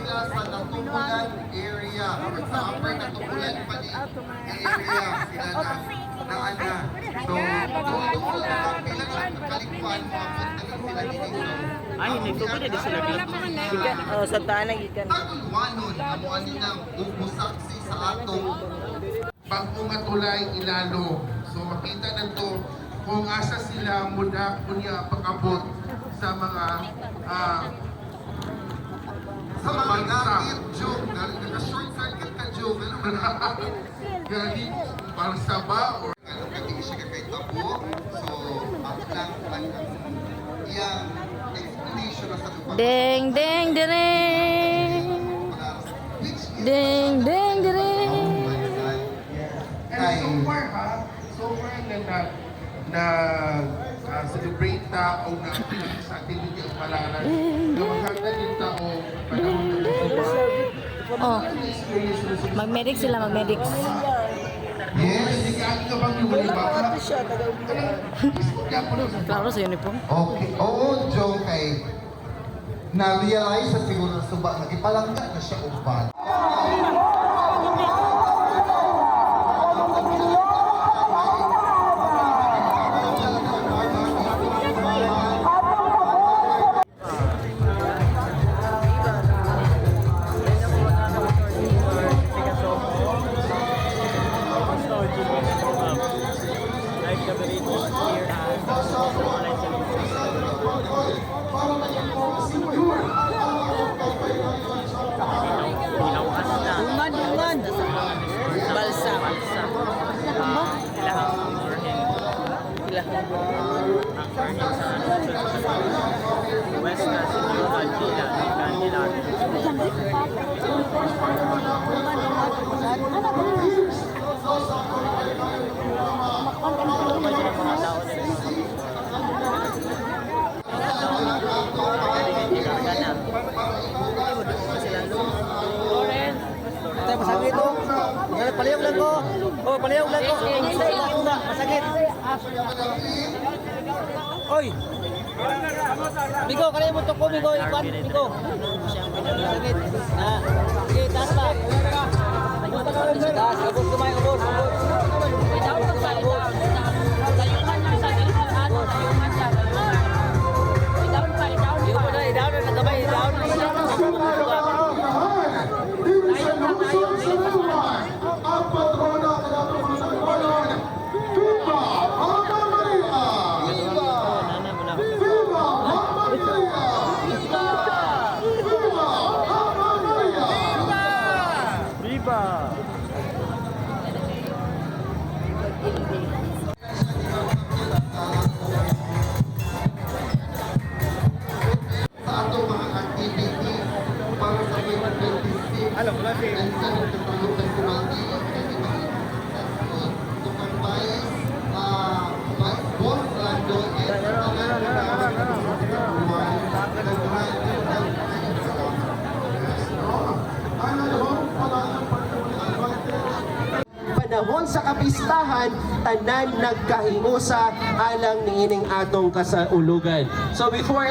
sila sa Natokulan area or sa Upper Natokulan pa ni area sila na na ana. So, doon na ang pila ka kalikwan, moabot na lang sila dini. So, Ay, nagtubod na di sila dito. Gikan, oh, Santa Ana gikan. Tagulwanon amo ani na ug musaksi sa atong Bago nga tulay ilalo. So makita nanto kung asa sila muna kunya pag-abot sa mga sa mga gakit, Jung, naka-short circuit ka, Jung, ano man galing para ba or ano kami siya kay tabo. So, ang lang ang iyang explanation na sa lupa. Ding ding ding. Which is Ding ding ding. And so far ha, so far na na na celebrate ta o na sa activity ang palaran na maghatag yung tao panahon ng Oh, experience na sa magmedic sila, magmedics. Yes. Hindi ka bang yung ba? Klaro sa uniform. Okay. Oo, Jong, kay na-realize sa siguro sa suba, nagipalangga na siya uban. Live coverage here at Online Solutions. Pinawas na. Dungan, dungan. Balsa. Balsa. Ilahang burhen. Ilahang Ang burhen sa ano, sa West na Senora Gila, Candela. Mga tao na rin mga Tayo masakit to. Palihog lang ko. Oh, palihog lang ko. Masakit. Oy. Migo, kanay mo to ko, Migo, ikwan, Migo. Masakit. Na. Sige, taas pa. Taas, ubos kamay, ubos, ubos. Ubos. Iubo na, i-down na kamay, i-down. Dito sa lungsod sa Lubay, ang patrona ng atong mga tagwanon, Viva Mama Maria! Viva Mama Maria! Viva Mama Maria! Viva! Sa atong mga activity para sa 2026. And sa nagtatulog Festival Day, 2026. So, kang Vice Boss Lando and sa tanan na Panahon sa kapistahan, tanan nagkahingusa alang niining atong kasaulugan. So before